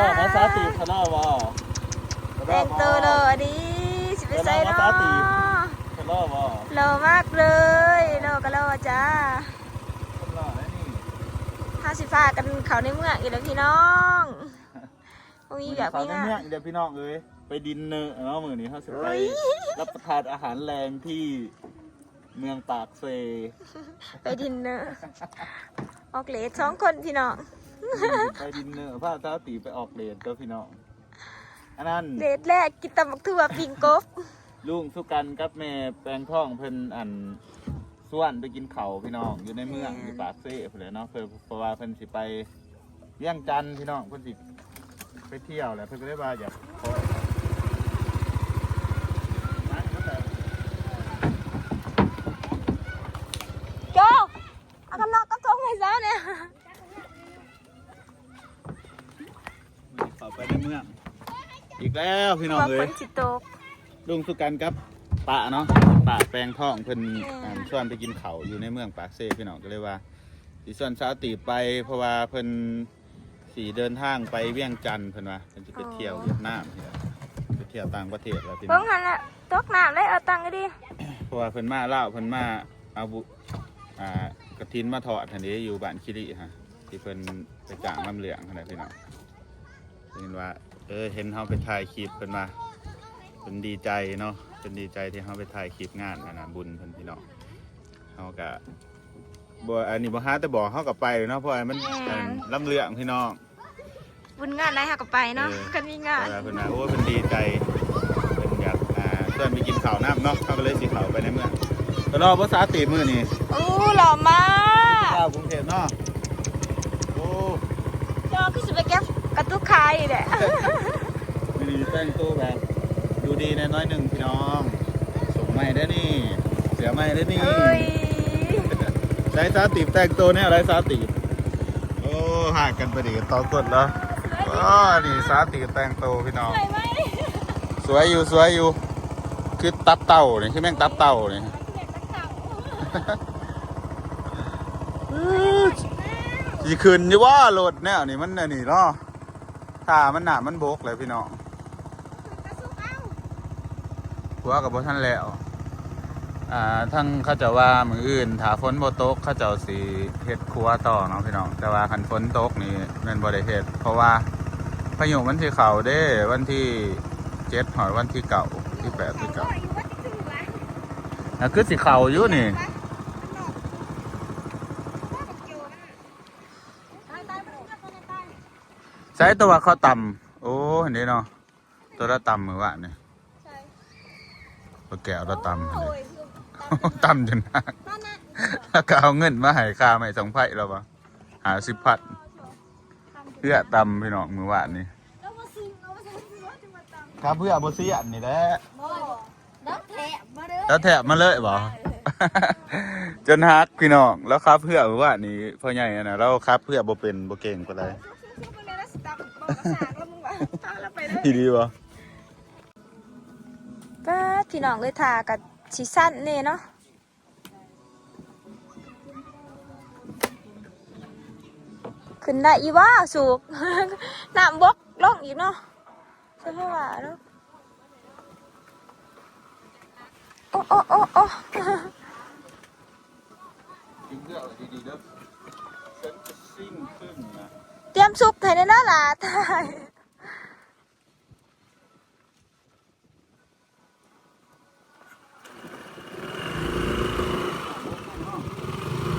ອ້າວ ມາສາຕີບ ຂະຫຼໍ່ບໍ່? ແຕ່ງໂຕຫຼໍ່ດີ ຊິໄປໃສເນາະ? ຂະຫຼໍ່ບໍ່? ຫຼໍ່ມາກເລີຍ ຫຼໍ່ກໍຫຼໍ່ຈ້າ. ເຮົາຊິພາກັນເຂົ້າໃນເມືອງອີກແລ້ວພີ່ນ້ອງ ບໍ່ມີວຽກມີງານ ເຂົ້າໃນເມືອງອີກແລ້ວພີ່ນ້ອງເອີຍ. ໄປດິນເນີເນາະ ມື້ນີ້ເຮົາຊິໄປ ອຸ້ຍ ຮັບປະທານອາຫານແລງທີ່ ເມືອງປາກເຊ ໄປດິນເນີ ອອກເດດສອງຄົນພີ່ນ້ອງ ໄປດິນເນີ ພາສາວຕີໄປອອກເດດເດີພີ່ນ້ອງ. ອັນນັ້ນ ເດດແລກກິນຕຳບັກຖົ່ວປີ້ງກົບ ລຸງສຸກັນກັບແມ່ແປງທອງເພິ່ນ ອັນ ຊວນໄປກິນເຂົ້າພີ່ນ້ອງ ຢູ່ໃນເມືອງ ແມ່ນ ຢູ່ປາກເຊພຸ້ນແຫຼະເນາະ ເພິ່ນ ເພາະວ່າເພິ່ນຊິໄປ ວຽງຈັນພີ່ນ້ອງ ເພິ່ນຊິໄປທ່ຽວແຫຼະ ເພິ່ນກໍເລີຍວ່າຢາກຂໍ ໂຈ ເອົາກັນນອກກັບທົງໃຫ້ສາວແດ່. ເຂົ້າໄປໃນເມືອງອີກແລ້ວພີ່ນ້ອງເອີຍ ຝົນຊິຕົກ. ລຸງສຸກັນກັບປ້າເນາະ ປ້າແປງທອງເພິ່ນ ແມ່ນ ອັນ ຊວນໄປກິນເຂົ້າຢູ່ໃນເມືອງປາກເຊພີ່ນ້ອງ ກໍເລີຍວ່າ ຊິຊວນສາວຕີບໄປ ເພາະວ່າເພິ່ນຊິເດີນທາງໄປວຽງຈັນ ເພິ່ນວ່າເພິ່ນຊິໄປທ່ຽວຫວຽດນາມ ອໍ ໄປທ່ຽວຕ່າງປະເທດແລ້ວພີ່ນ້ອງ. ເບິ່ງຫັ້ນແຫຼະ ຕົກນ້ຳໄດ້ ເອົາຕັ້ງໃຫ້ດີ ເພາະວ່າເພິ່ນມາລາວ ເພິ່ນມາເອົາບຸ ອ່າ ກະຖິນມາທອດຫັ້ນເດ້ ຢູ່ບ້ານຄີລີຫັ້ນ ທີ່ເພິ່ນໄປຈ້າງລຳເລື່ອງຫັ້ນແຫຼະພີ່ນ້ອງ. ເພິ່ນວ່າ ເອີ ເຫັນເຮົາໄປຖ່າຍຄລິບ ເພິ່ນວ່າເພິ່ນດີໃຈເນາະ ເພິ່ນດີໃຈທີ່ເຮົາໄປຖ່າຍຄລິບງານອັນນະ ບຸນເພິ່ນພີ່ນ້ອງ. ເຮົາກະ ບໍ່ ອັນນີ້ບໍ່ຫາແຕ່ບອກ ເຮົາກໍໄປເນາະ ເພາະວ່າມັນ ແມ່ນ ອັນ ລຳເລື່ອງພີ່ນ້ອງ ບຸນງານໃດເຮົາກໍໄປເນາະ ເອີ ຄັນມີງານ. ເພິ່ນວ່າ ໂອ້ ເພິ່ນດີໃຈ ເພິ່ນຢາກ ອ່າ ຊວນໄປກິນເຂົ້ານຳເນາະ ເຮົາກໍເລີຍຊິເຂົ້າໄປໃນເມືອງ. ກໍຫຼໍ່ບໍ່ສາວຕີບມື້ນີ້? ໂອ້ ຫຼໍ່ມາກ ລາວກຸງເທບເນາະ. ໂອ້ ເຈົ້າຄືຊິໄປເກັບກະຕຸກຂາຍນີ້ແຫຼະ. ມື້ນີ້ແຕ່ງໂຕແບບ ດູດີແດ່ໜ້ອຍໜຶ່ງພີ່ນ້ອງ. ສົ່ງໃໝ່ເດ້ນີ້ ເສື້ອໃໝ່ເດ້ນີ້. ເອີຍ ໃສ່ສາວຕີບແຕ່ງໂຕແນວໃດສາວຕີບ? ໂອ້ ຫາກັນໄປດີກັນສອງຄົນເນາະ. ອໍ ນີ້ສາວຕີບແຕ່ງໂຕພີ່ນ້ອງ. ສວຍຢູ່ ສວຍຢູ່ ຄືຕັບເຕົ່ານີ້ ຄືແມງຕັບເຕົ່ານີ້. ຊິຂຶ້ນຢູ່ບໍ່ລົດແນວນີ້ ມັນອັນນີ້ເນາະ. ຖ້າມັນນ້ຳມັນບົກແຫຼະພີ່ນ້ອງ. ຂົວກໍບໍ່ທັນແລ້ວ ອ່າ ທາງເຂົາເຈົ້າວ່າມື້ອື່ນຖ້າຝົນບໍ່ຕົກ ເຂົາເຈົ້າຊິເຮັດຂົວຕໍ່ເນາະພີ່ນ້ອງ. ແຕ່ວ່າຄັນຝົນຕົກນີ້ແມ່ນບໍ່ໄດ້ເຮັດ ເພາະວ່າພາຍຸມັນຊິເຂົ້າເດ້ ວັນທີເຈັດຮອດວັນທີເກົ້າ ທີແປດ ທີເກົ້າ. ອ່າ ຄືຊິເຂົ້າຢູ່ນີ້. ໃສຕົວວ່າເຂົາຕຳ? ໂອ້ ເຫັນເດ້ເນາະ. ຕົວລະຕຳມື້ວານນີ້ ໃສ? ປາແກ້ວລະຕຳ ໂອ້ຍ ຕຳຈົນໜັກ ແລ້ວກໍເອົາເງິນມາໃຫ້ຄ່າໄມ້ສອງໄຟລະວ່າ ຫ້າສິບພັນ. ເຮືອຕຳພີ່ນ້ອງມື້ວານນີ້ ເຮົາບໍ່ຊື້ ເຮົາບໍ່ຊື້ ເຮົາຈະມາຕຳ ຄັບເຮືອບໍ່ຊຽນນີ້ແຫຼະ. ບໍ່ ລາວແຖບມາເລີຍ ລາວແຖບມາເລີຍບໍ່? ເອີ ຈົນຫັກພີ່ນ້ອງ. ລາວຂັບເຮືອມື້ວານນີ້ ພໍ່ໃຫຍ່ຫັ້ນນະ ລາວຂັບເຮືອບໍ່ເປັນ ບໍ່ເກັ່ງປານໃດ. ອີ່ຫຼີບໍ່? ປາດ ພີ່ນ້ອງເອີຍ ທ່າກໍຊິຊັນແດ່ເນາະ. ຂຶ້ນໄດ້ອີ່ຫວາສູກ ນ້ຳບົກລົງອີກເນາະ. ສະພາບວ່າເນາະ ໂອ້ ໂອ້ ໂອ້ ໂອ້ ຕຽມຊຸກໃຫ້ແດ່ເດີຫຼ້າ ຕາຍ.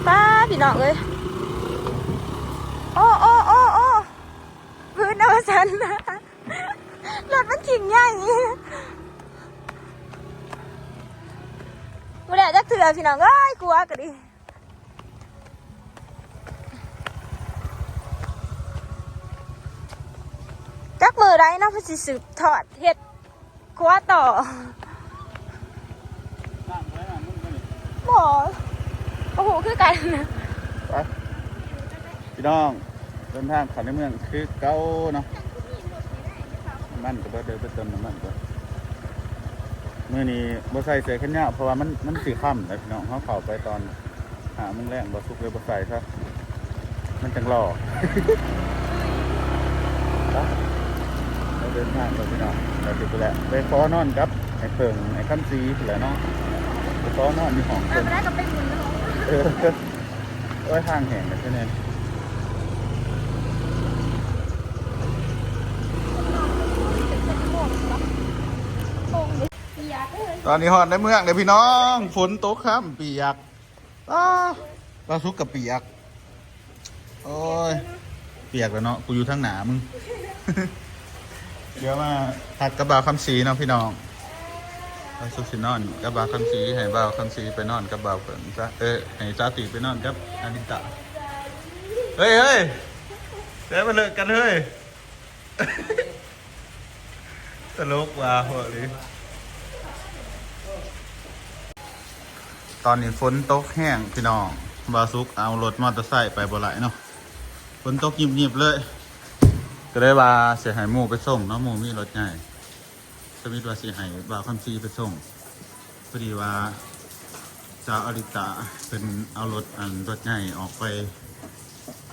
ປ້າ ພີ່ນ້ອງເອີຍ ໂອ້ ໂອ້ ໂອ້ ໂອ້ ພື້ນເອົາຊັ້ນ ລົດມັນຂີ້ງໃຫຍ່ ບໍ່ໄດ້ຈັກເທື່ອພີ່ນ້ອງເອີຍ ກົວກໍດີ. ຈັກມື້ໃດເນາະ ເພິ່ນຊິສືບທອດເຮັດຄົວຕໍ່ ບໍ່ ບໍ່ຮູ້ຄືກັນ. ໄປ ພີ່ນ້ອງ ເດີນທາງເຂົ້າໃນເມືອງຄືເກົ່າເນາະ. ນ້ຳມັນກໍເບິດເດີ ໄປເຕີມນ້ຳມັນກ່ອນ. ມື້ນີ້ບໍ່ໃສ່ເສື້ອແຂນຍາວ ເພາະວ່າມັນ ມັນຊິຄ່ຳແລ້ວພີ່ນ້ອງ. ເຮົາເຂົ້າໄປຕອນຫ້າໂມງແລງ ບໍ່ສຸກເລີຍ ບໍ່ໃສ່ຊະ ມັນຈັ່ງຫຼໍ່. ໄປ ເດີນທາງໄປພີ່ນ້ອງ ໄປພຸ້ນແຫຼະ ໄປຂໍນອນກັບໄອ້ເຜິ້ງ ໄອ້ຄຳສີພຸ້ນແຫຼະເນາະ ໄປຂໍນອນຢູ່ຫ້ອງເພິ່ນ ໄປໄດ້ກໍໄປບຸນເນາະ ເອີ ໂອ້ຍ ທາງແຫ້ງແທ້ແທ້. ຕອນນີ້ຮອດໃນເມືອງແລ້ວພີ່ນ້ອງ ຝົນຕົກຄ່ຳປຽກ ອ້າ ປາສຸກກໍປຽກ ໂອ້ຍ ປຽກແລ້ວເນາະ ກູຢູ່ທາງໜ້າມຶງ ດຽວມາພັກກັບບ່າວຄຳສີເນາະພີ່ນ້ອງ ປາສຸກຊິນອນກັບບ່າວຄຳສີ ໃຫ້ບ່າວຄຳສີໄປນອນກັບບ່າວເພິ່ນຊະ ເອີ ໃຫ້ສາວຕີໄປນອນກັບອາລິຕາ ເຮີ້ຍ ເຮີ້ຍ ແຕ່ມາເລີກກັນເຮີ້ຍ. ຕະຫຼົກວ່າພວກນີ້ ຕອນນີ້ຝົນຕົກແຮງພີ່ນ້ອງ ບ່າວສຸກເອົາລົດມໍເຕີໄຊໄປບໍ່ໄດ້ເນາະ ຝົນຕົກຫຍິບໆເລີຍ ກໍເລີຍວ່າຊິໃຫ້ໝູ່ໄປສົ່ງເນາະ ໝູ່ມີລົດໃຫຍ່ ສະມິດວ່າຊິໃຫ້ບ່າວຄຳສີໄປສົ່ງ ພໍດີວ່າສາວອາລິຕາເພິ່ນເອົາລົດ ອັນ ລົດໃຫຍ່ອອກໄປ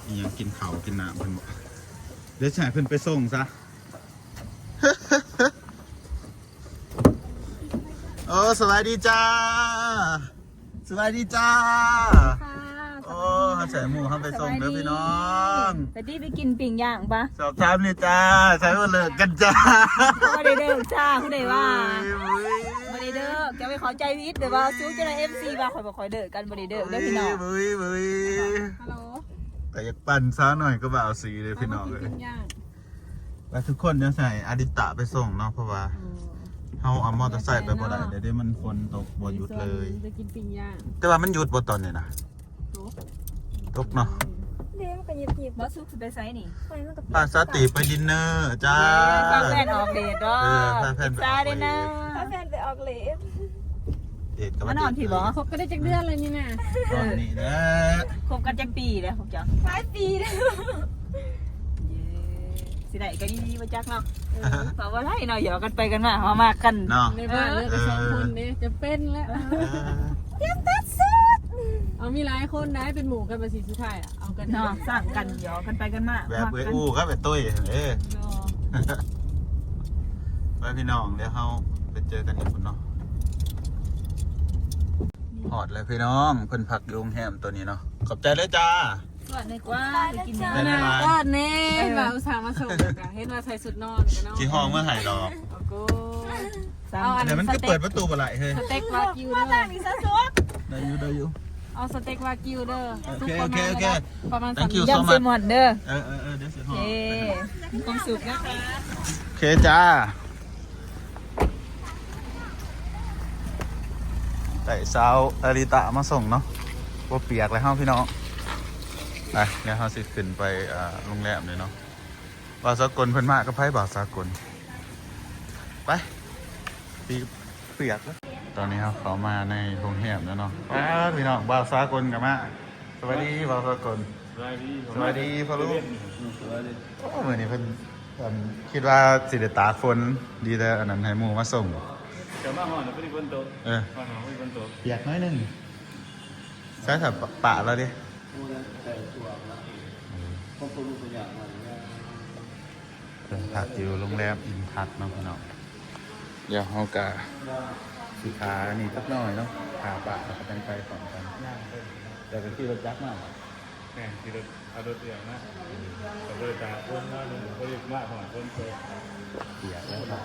ອີ່ຫຍັງ ກິນເຂົ້າກິນນ້ຳເພິ່ນ ດຽວຊິໃຫ້ເພິ່ນໄປສົ່ງຊະ. ໂອ້ ສະບາຍດີຈ້າ ສະບາຍດີຈ້າ ໂອ້ ເຮົາໃສ່ໝູ່ເຮົາໄປສົ່ງເດີພີ່ນ້ອງ ສະບາຍດີ ໄປຕິ ໄປກິນປີ້ງຍ່າງປະ ສອບຖາມນີ້ຈ້າ ໃສ່ບໍ່ເລີກກັນຈ້າ ບໍ່ໄດ້ເລີກຈ້າ ຜູ້ໃດວ່າ ບໍ່ໄດ້ເລີກ ຢ່າໄປເຂົ້າໃຈຜິດເດີວ່າ ສູ່ເຈົ້ານາຍ ເອັຟຊີ ວ່າຂ້ອຍບໍ່ຄ່ອຍເລີກກັນ ບໍ່ໄດ້ເລີກເດີພີ່ນ້ອງ ເອີຍ ເອີຍ ເອີຍ ຮັລໂຫຼ ກໍຢາກປັ່ນສາວໜ້ອຍກັບບ່າວສີເດີພີ່ນ້ອງເອີຍ ແລ້ວທຸກຄົນຍັງໃຫ້ອາລິຕະໄປສົ່ງເນາະ ເພາະວ່າເຮົາເອົາມໍເຕີໄຊໄປບໍ່ໄດ້ເດ ມັນຝົນຕົກບໍ່ຢຸດເລີຍ ໄປກິນປີ້ງຍ່າງ ແຕ່ວ່າມັນຢຸດບໍ່ຕອນນີ້ນະ ຕົກ ຕົກເນາະ ເດ້ ມັນກໍຫຍິບໆ ບໍ່ສຸກຊິໄປໃສນີ້ ພາສາຕີໄປດິນເນີຈ້າ ພາແຟນອອກເດດເນາະ ເອີ ພາແຟນໄປອອກເດດ ພາແຟນໄປອອກເດດ ເດດກັບມານອນພີ້ບໍ່ ຄົບກັນໄດ້ຈັກເດືອນແລ້ວນີ້ນະ ຕອນນີ້ແຫຼະ ຄົບກັນຈັກປີແລ້ວພວກເຈົ້າ ຫຼາຍປີແລ້ວ ເຢ້ ຊິໄດ້ກັນອີ່ຫຼີບໍ່ຈັກເນາະ ເອີ ເວົ້າບໍ່ໄດ້ເນາະ ຫຍອກກັນໄປກັນມາ ເຮົາມັກກັນເນາະ ໃນບ້ານເລີກກັນສອງຄົນເດ້ ຈຳເປັນແລ້ວ ຕຽມຕັດສຸດ ເອົາ ມີຫຼາຍຄົນໄດ໋ ເປັນໝູ່ກັນ ບັດຊິສຸດທ້າຍ ເອົາກັນເນາະ ສ້າງກັນ ຫຍອກກັນໄປກັນມາ ແບບເອື້ອຍອູ້ກັບເອື້ອຍຕຸ້ຍຫັ້ນເດ້ ເນາະ ໄປພີ່ນ້ອງ ດຽວເຮົາໄປເຈີກັນຢູ່ພຸ້ນເນາະ ຮອດແລ້ວພີ່ນ້ອງ ເພິ່ນພັກຢູ່ໂຮງແຮມໂຕນີ້ເນາະ ຂອບໃຈເດີຈ້າ ກອດແນ່ກວ່າ ໄປກິນນ້ຳ ກອດແນ່ ເອີ ວ່າອຸດສ່າມາສົ່ງ ເຫັນວ່າໃສ່ຊຸດນອນ ຊິຮ້ອງມາໃຫ້ດອກ ໂອ້ໂຫ ເອົາ ອັນນັ້ນມັນຄືເປີດປະຕູບໍ່ໄດ້ເຮີ້ຍ ສະເຕັກວາກິວເດີ ໄດ້ຢູ່ ໄດ້ຢູ່ ເອົາສະເຕັກວາກິວເດີ ໂອເຄ ໂອເຄ ໂອເຄ ປະມານ Thank you so much ເດີ ເອີ ເອີ ເອີ ດຽວຊິຮອດ ໂອເຄ ມີຄວາມສຸກນະຄະ ໂອເຄຈ້າ ໄດ້ສາວອາລິຕະມາສົ່ງເນາະ ບໍ່ປຽກແລ້ວເຮົາພີ່ນ້ອງ ໄປ ແລ້ວເຮົາຊິຂຶ້ນໄປ ອ່າ ໂຮງແຮມເລີຍເນາະ ບ່າວສາກົນເພິ່ນມາກັບໃຜ ບ່າວສາກົນ ໄປ ປີກ ປຽກແລ້ວ ຕອນນີ້ເຮົາເຂົ້າມາໃນໂຮງແຮມແລ້ວເນາະ ປາດ ພີ່ນ້ອງ ບ່າວສາກົນກໍມາ ສະບາຍດີບ່າວສາກົນ ສະບາຍດີ ສະບາຍດີພໍ່ລຸງ ສະບາຍດີ ໂອ້ ມື້ນີ້ເພິ່ນ ເພິ່ນຄິດວ່າຊິໄດ້ຕາກຝົນ ດີແຕ່ອັນນັ້ນໃຫ້ໝູ່ມາສົ່ງ ເຈົ້າມາຮອດແລ້ວ ພໍດີຝົນຕົກ ເອີ ມາຮອດພໍດີຝົນຕົກ ປຽກໜ້ອຍໜຶ່ງ ໃສ່ຜ້າປະລະເດ ເພິ່ນພັກຢູ່ໂຮງແຮມອິມພັກເນາະພີ່ນ້ອງ ດຽວເຮົາກະຊິພາອັນນີ້ຈັກໜ້ອຍເນາະ ພາປະແລ້ວກໍຈັ່ງໄປພ້ອມກັນ ແລ້ວກໍຂີ່ລົດຈັກມາ ແມ່ນ ຂີ່ລົດ ເອົາລົດເອງມາ ກໍບໍ່ໄດ້ຕາກຝົນມາ ບໍ່ໄດ້ມາຮອດຝົນຕົກ ປຽກແລ້ວເນາະ.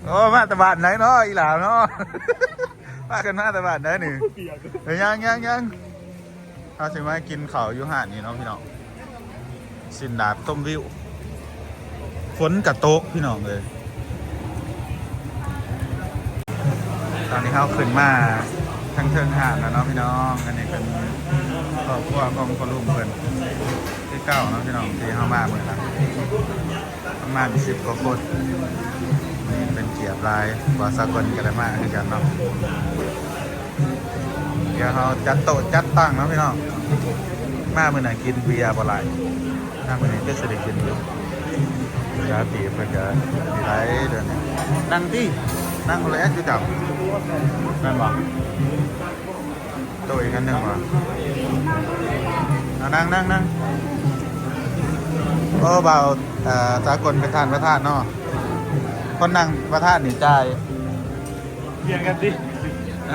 ໂອ້ ມາແຕ່ບ້ານໃດເນາະ ອີ່ຫຼາເນາະ ພາກັນມາແຕ່ບ້ານໃດນີ້ ເອີ ຍັງໆໆ ເຮົາຊິມາກິນເຂົ້າຢູ່ຮ້ານນີ້ເນາະພີ່ນ້ອງ ຊິ້ນດາດຊົມວິວ ຝົນກະຕົກພີ່ນ້ອງເອີຍ ຕອນນີ້ເຮົາຂຶ້ນມາທາງເທິງຮ້ານແລ້ວເນາະພີ່ນ້ອງ ອັນນີ້ເປັນຄອບຄົວຂອງພໍ່ລຸງເພິ່ນ ຄືເກົ່າເນາະພີ່ນ້ອງ ທີ່ເຮົາມາມື້ນັ້ນ ປະມານສິບກວ່າຄົນ ເປັນກຽດຫຼາຍ ບ່າວສາກົນກໍໄດ້ມາຄືກັນເນາະ ດຽວເຮົາຈັດໂຕະຈັດຕັ່ງເນາະພີ່ນ້ອງ ມາມື້ນັ້ນກິນເບຍບໍ່ຫຼາຍ ມາມື້ນີ້ກໍຊິໄດ້ກິນຢູ່ ລາຕີເພິ່ນກໍຫຼາຍເດີ ນັ່ງຕິ ນັ່ງແລ້ວຄືເກົ່າ ແມ່ນບໍ່? ໂຕະອີກອັນໜຶ່ງຫວາ? ເອົາ ນັ່ງ ນັ່ງ ນັ່ງ. ໂອ້ ບ່າວ ເອີ ສາກົນເປັນທ່ານປະທານເນາະ ຄົນນັ່ງປະທານນີ້ຈ່າຍ ປ່ຽນກັນຕິ ອ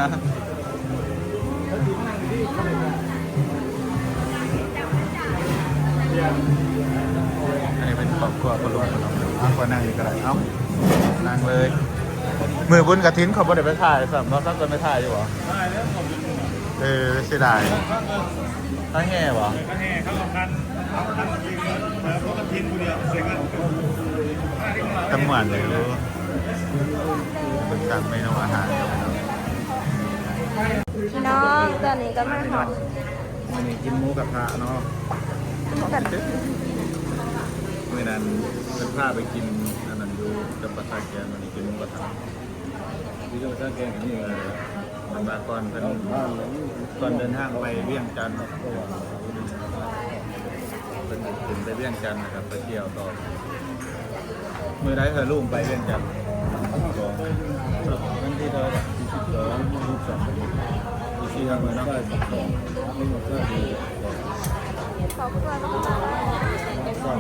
ັນນີ້ເປັນຄອບຄົວພໍ່ລຸງເນາະ ເອົາ ກໍນັ່ງນີ້ກໍໄດ້ ເອົາ ນັ່ງເລີຍ ມື້ບຸນກະຖິນເຂົາບໍ່ໄດ້ໄປຖ່າຍຊ້ຳເນາະ ສາກົນໄປຖ່າຍຢູ່ບໍ່? ເອີ ເສຍດາຍ ໄປແຫ່ບໍ່? ໄປແຫ່ເຂົາກໍພັນ ກະຖິນຜູ້ດຽວ ເສຍເງິນ ຕຳມ່ວນເລີຍ ເພິ່ນສັ່ງເມນູອາຫານ ພີ່ນ້ອງ ຕອນນີ້ກໍມາຮອດ ມື້ນີ້ກິນໝູກະທະເນາະ ໝູກະທະ ມື້ນັ້ນເພິ່ນພາໄປກິນອັນນັ້ນຢູ່ຈຳປາສັກແກ່ນ ມື້ນີ້ກິນໝູກະທະ ຢູ່ຈຳປາສັກແກ່ນນີ້ ເພິ່ນວ່າກ່ອນເພິ່ນ ກ່ອນເດີນທາງໄປວຽງຈັນ ເພິ່ນຂຶ້ນໄປວຽງຈັນ ແລ້ວກໍໄປທ່ຽວຕໍ່ ມື້ໃດເຮີລຸງໄປວຽງຈັນ? ວັນທີເທົ່າໃດ? ສິບສອງ ສິບສອງ ສິບສີ່ ມື້ເນາະ ຄອບຄົວ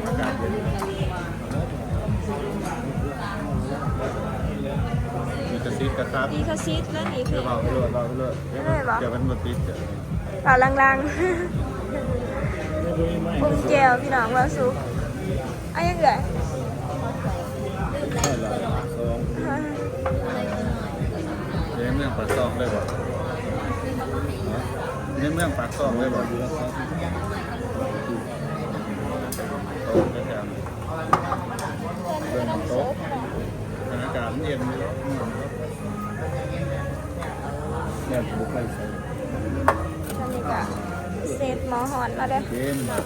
ອາກາດເຢັນ ລິຂະສິດກະຄັບ ລິຂະສິດແລ້ວນີ້ ຄືເວົ້າໄປໂລດ ເວົ້າໄປໂລດ ເວົ້າໄປໂລດ ດຽວມັນບໍ່ຕິດ ເວົ້າລາງໆ ປຸງແຈ່ວ ພີ່ນ້ອງ ເວົ້າສູ່ ເອົາຫຍັງເອື້ອຍ? ໃນເມືອງປາກຊ່ອງໄດ້ບໍ່? ໃນເມືອງປາກຊ່ອງໄດ້ບໍ່? ເບິ່ງນ້ຳຕົກ ອາກາດມັນເຢັນຢູ່ດອກ ແມ່ນບໍ່ໄປໃສ ອັນນີ້ກະເຊັດໝໍ້ຮ້ອນມາເດີ້ ເຢັນ ເອົ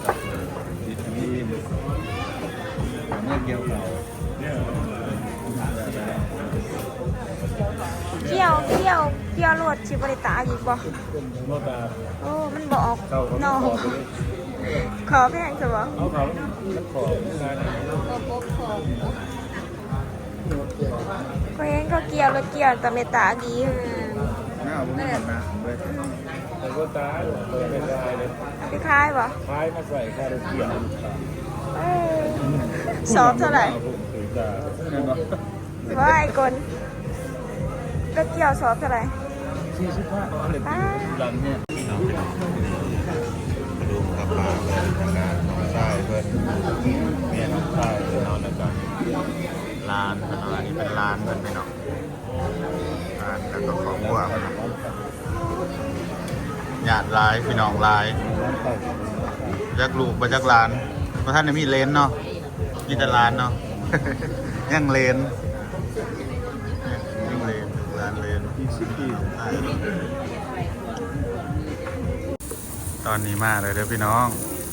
າມາກ່ຽວເຂົ້າ ກ່ຽວ ກ່ຽວ ກ່ຽວໂລດ ຊິບໍ່ໄດ້ຕາກອີກບໍ່? ບໍ່ຕາກ ໂອ້ ມັນບໍ່ອອກ ເຂົ້າກໍ ເນາະ ມັນຂອບ ຂອບແຮງຊະບໍ່? ເອົາເຂົ້າມັນຂອບ ຂ້ອຍເຫັນເຂົາກ່ຽວລົດ ກ່ຽວຕາເມັດຕາດີ ໜ້າບໍ່ມີໜ້າເວີຍ ອືມ ຂ້ອຍບໍ່ຕາຍ ຂ້ອຍໄປຂາຍເດ້ ໄປຂາຍບໍ່? ຂາຍມາໃສ່ຄ່າລົດກ່ຽວ ເອີ ສອບເທົ່າໃດ? ຖືກດ່າ ແມ່ນບໍ່? ບໍ່ ອ້າຍກົນ ລົດກ່ຽວສອບເທົ່າໃດ? ສີ່ສິບຫ້າ ເລັບ ອ່າ ດັງແຮງ ພີ່ນ້ອງ ພີ່ນ້ອງ ລຸງກັບປ້າເພິ່ນ ທາງດ້ານນ້ອງຊາຍເພິ່ນ ເມຍນ້ອງຊາຍເພິ່ນເນາະ ແລ້ວກະຫຼານເພິ່ນເນາະ ອັນນີ້ເປັນຫຼານເພິ່ນ ພີ່ນ້ອງ ຫຼານ ແລ້ວກໍຄອບຄົວເພິ່ນເນາະ ຍາດຫຼາຍ ພີ່ນ້ອງຫຼາຍ ຈັກລູກບໍ່ຈັກຫຼານ ບໍ່ທັນໄດ້ມີເຫຼນເນາະ ມີແຕ່ຫຼານເນາະ ຍັງເຫຼນ ຍັງເຫຼນ ຫຼານເຫຼນ ອີກສິບປີ ຕອນນີ້ມາແລ້ວເດີພີ່ນ້ອງ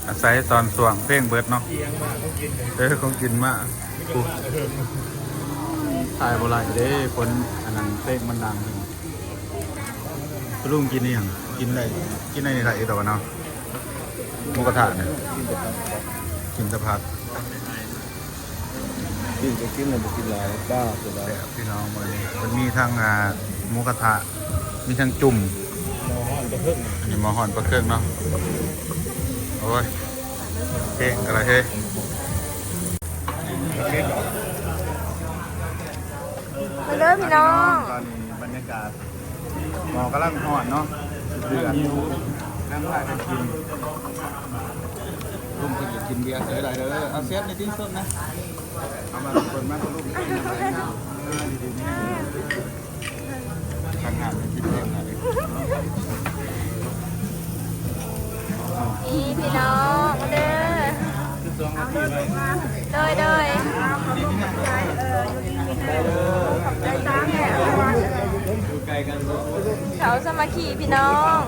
ອາໄສຕອນຊ່ວງເພງເບິດເນາະ ເອີ ຂອງກິນມາ ໂອ້ ຖ່າຍບໍ່ໄດ້ເດ້ ຄົນອັນນັ້ນ ເພງມັນດັງ ລຸງກິນອີ່ຫຍັງ? ກິນໄດ້ ກິນໄດ້ນີ້ໄດ້ອີກແລ້ວເນາະ ໝູກະທະນີ້ ກິນແຕ່ຜັກ ກິນກໍກິນແລ້ວບໍ່ກິນຫຼາຍ ບ້າເກີນໄປ ແຊບພີ່ນ້ອງ ມື້ນີ້ເພິ່ນມີທັງ ອ່າ ໝູກະທະ ມີທັງຈຸ່ມ ໝໍ້ຮ້ອນປາເຄິງ ອັນນີ້ໝໍ້ຮ້ອນປາເຄິງເນາະ ໂອ້ຍ ເພງກະລະເຮ ມາເດີພີ່ນ້ອງ ຕອນນີ້ບັນຍາກາດ ໝໍ້ກຳລັງຮ້ອນເນາະ ເດືອດ ກຳລັງພາກັນກິນ ລຸງເພິ່ນກໍກິນເບຍເສີຍໄດ້ເດີ ເອົາເຊັດໃນທີ່ສຸດນະ ເອົາມາເບິ່ງມາເບິ່ງລຸງເພິ່ນ ເອີ ດີໆ ນີ້ ທາງງານເພິ່ນກິນເອງນະ ນີ້ພີ່ນ້ອງເດີ ໂດຍ ໂດຍ ເຂົາສາມັກຄີພີ່ນ້ອງ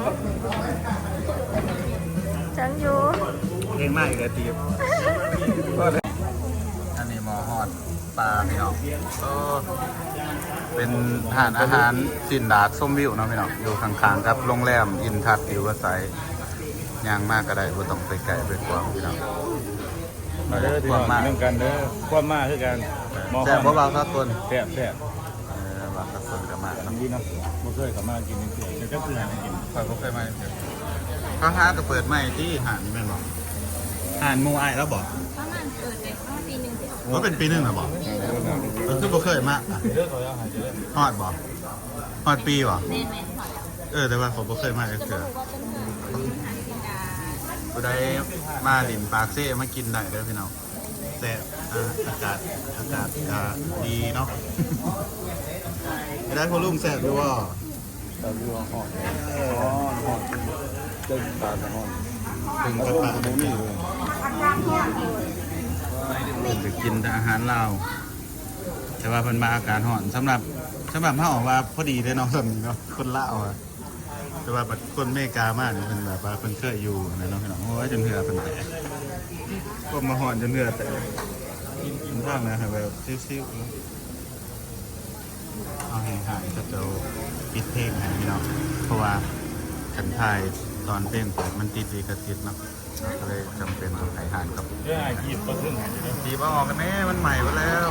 ຈັ່ງຢູ່ ເພງໃໝ່ກໍຕີບ ອັນນີ້ໝໍ້ຮອດ ປາພີ່ນ້ອງ ໂອ້ ເປັນຮ້ານອາຫານຊີ້ນດາດຊົມວິວເນາະພີ່ນ້ອງ ຢູ່ຂ້າງໆກັບໂຮງແຮມອິນທັດຢູ່ວ່າໄສ ຍ່າງມາກໍໄດ້ ບໍ່ຕ້ອງໄປໄກໄປກວ້າງພີ່ນ້ອງ ມາເດີພີ່ນ້ອງ ມານຳກັນເດີ ຄວາມມາຄືກັນ ແຊບບໍ່ບ່າວສາກົນ? ແຊບ ແຊບ ເອີ ບ່າວສາກົນກໍມາເນາະ ດີເນາະ ບໍ່ເຄີຍເຂົ້າມາກິນເທື່ອ ແຕ່ຈັກເທື່ອໃຫ້ກິນ ຂ້ອຍບໍ່ເຄີຍມາເທື່ອ ເຂົາຫາກໍເປີດໃໝ່ຕິ ຮ້ານນີ້ແມ່ນບໍ່? ຮ້ານໝູ່ອ້າຍລາວບໍ່? ປະມານ ເປີດໄດ້ຮອດປີໜຶ່ງ. ວ່າເປັນປີໜຶ່ງແລ້ວບໍ່? ເອີ ຄືບໍ່ເຄີຍມາ. ຮອດບໍ່? ຮອດປີບໍ່? ແມ່ນໆ ຮອດແລ້ວ. ເອີ ແຕ່ວ່າຂ້ອຍບໍ່ເຄີຍມາຈັກເທື່ອ. ຜູ້ໃດມາຫຼິ້ນປາກເຊ ມາກິນໄດ້ເດີພີ່ນ້ອງ. ແຊບ ອາ ອາກາດ ອາກາດກະດີເນາະ. ໄດ້ພໍ່ລຸງ ແຊບຢູ່ບໍ່? ແຊບຢູ່. ຮ້ອນ ຮ້ອນ ຮ້ອນ ເຕັມປາກ ຮ້ອນ ເຕັມປາກ ບໍ່ມີເລີຍ. ເພິ່ນຈະກິນແຕ່ອາຫານລາວ ແຕ່ວ່າເພິ່ນວ່າອາກາດຮ້ອນ. ສຳລັບ ສຳລັບເຮົາວ່າພໍດີເດ້ເນາະ ສ່ຳນີ້ເນາະ ຄົນລາວອະ. ແຕ່ວ່າບັດຄົນເມກາມານີ້ ເພິ່ນແບບວ່າເພິ່ນເຄີຍຢູ່ຫັ້ນນະເນາະພີ່ນ້ອງ. ໂອ້ຍ ຈົນເຫື່ອເພິ່ນແຕກ ຄວາມມາຮ້ອນຈົນເຫື່ອແຕກ. ເປັນທາງນະ ໃຫ້ແບບຊິວໆ ເອົາໃຫ້ຮ້ານເຂົາເຈົ້າປິດເພງໃຫ້ພີ່ນ້ອງ ເພາະວ່າຄັນຖ່າຍຕອນເພງເປີດມັນຕິດລິຂະສິດເນາະ. ກໍເລີຍຈຳເປັນຕ້ອງໃຫ້ຮ້ານກັບ ເລື່ອງອາຊີບກໍເພິ່ງໃຫ້ເດີ ຕີບເອົາອອກກັນແດ່ ມັນໃໝ່ເບິດແລ້ວ.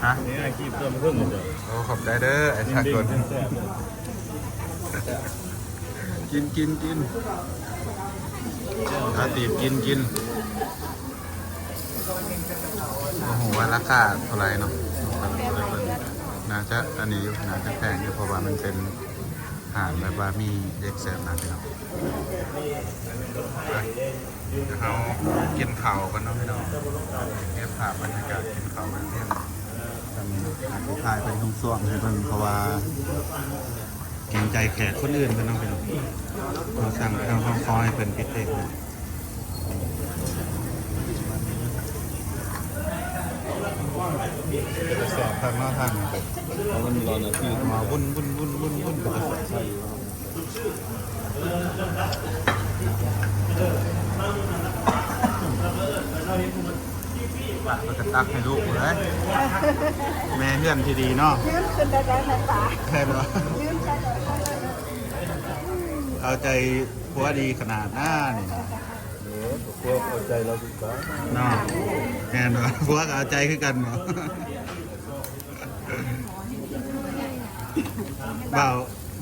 ຮະ? ເລື່ອງອາຊີບເພິ່ງເດີ. ໂອ້ ຂອບໃຈເດີ ໄອ້ສາກົນ. ກິນ ກິນ ກິນ ອາ ຕີບ ກິນ ກິນ. ບໍ່ຮູ້ວ່າລາຄາເທົ່າໃດເນາະ ໜ້າຈະອັນນີ້ຢູ່ ໜ້າຈະແພງຢູ່ ເພາະວ່າມັນເປັນຮ້ານແບບວ່າມີເດັກເສີບນະພີ່ນ້ອງ. ໄປ ດຽວເຮົາກິນເຂົ້າກ່ອນເນາະພີ່ນ້ອງ ເກັບພາບບັນຍາກາດກິນເຂົ້າໄວ້ພຽງສ່ຳນີ້. ອາດຊິຖ່າຍເປັນຊ່ວງໆໃຫ້ເບິ່ງ ເພາະວ່າເກງໃຈແຂກຄົນອື່ນເພິ່ນເນາະພີ່ນ້ອງ. ເຮົາສັ່ງ ເຮົາ ເຮົາຂໍໃຫ້ເພິ່ນປິດເພງ. ເປັນຕາແຊບຄັກເນາະ ທາງນີ້ ເອົາມັນຮ້ອນນະ ມາວຸ້ນໆໆໆ ເປັນຕາແຊບ. ແລ້ວກໍຕັກໃຫ້ລູກເລີຍ ແມ່ເຮືອນທີ່ດີເນາະ. ຢືນຂຶ້ນໄດ້ໄດ້ໃນຕາ ແມ່ນບໍ່? ຢືນໄດ້ໄດ້ ເອົາໃຈຜົວດີຂະໜາດນານີ້. ເອີ ຜົວເອົາໃຈລາວຄືກັນເນາະ. ແມ່ນບໍ່? ຜົວກໍເອົາໃຈຄືກັນບໍ່? ບ່າວ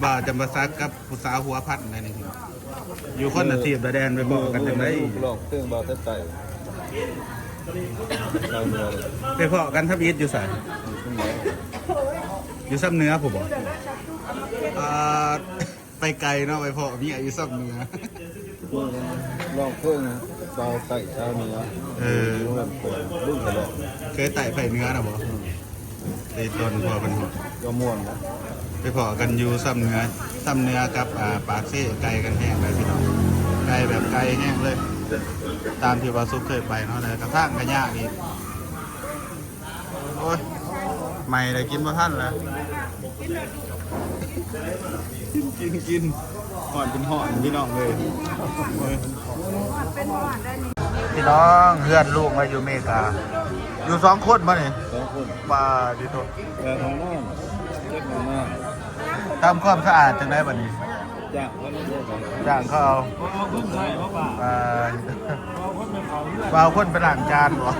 ບ່າວຈຳປາສັກກັບຜູ້ສາວຫົວພັນໄດ໋ນີ້ພີ່ນ້ອງ. ຢູ່ຄົນລະທີບລະແດນ ໄປພໍ້ກັນຈັ່ງໃດ? ຮ້ອງເພງບ່າວໄທໃຕ້ ໄປພໍ້ກັນທຳອິດຢູ່ໃສ? ຢູ່ຊຳເໜືອພຸ້ນບໍ່? ອ່າ ໄປໄກເນາະ ໄປພໍ້ເມຍຢູ່ຊຳເໜືອ. ຮ້ອງເພງບ່າວໃຕ້ຊາວເໜືອ. ເອີ ລຸ້ນຕະຫຼອດ ເຄີຍໃຕ້ໄປເໜືອນະບໍ່? ອືມ ໄປຕອນພໍ້ເພິ່ນ ກໍມ່ວນນະ. ໄປພໍ້ກັນຢູ່ຊຳເໜືອ ຊຳເໜືອກັບ ອ່າ ປາກເຊ ໃກ້ກັນແຮງເລີຍພີ່ນ້ອງ ໃກ້ແບບໃກ້ແຮງເລີຍ ຕາມທີ່ບ່າວສຸກເຄີຍໄປເນາະ. ແລ້ວກໍທາງກໍຍາກອີກ. ໂອ້ຍ ໃໝ່ແລ້ວ ກິນບໍ່ທັນແລ້ວ. ກິນ ກິນ ກິນ ຮ້ອນເປັນຮ້ອນພີ່ນ້ອງເອີຍ. ເປັນຮ້ອນໄດ້ນີ້ ພີ່ນ້ອງ ເຮືອນລູກມາຢູ່ເມກາ ຢູ່ສອງຄົນບໍ່ນີ້? ສອງຄົນ. ປາດຕິໂທ ແຕ່ຂອງນ້ອງ ເກັບຂອງນ້ອງ. ທຳຄວາມສະອາດຈັ່ງໃດບັດນີ້? ຈ້າງເຂົາເອົາ ຈ້າງເຂົາເອົາ. ອ່າ ວ່າເອົາຄົນໄປລ້າງຈານບໍ່?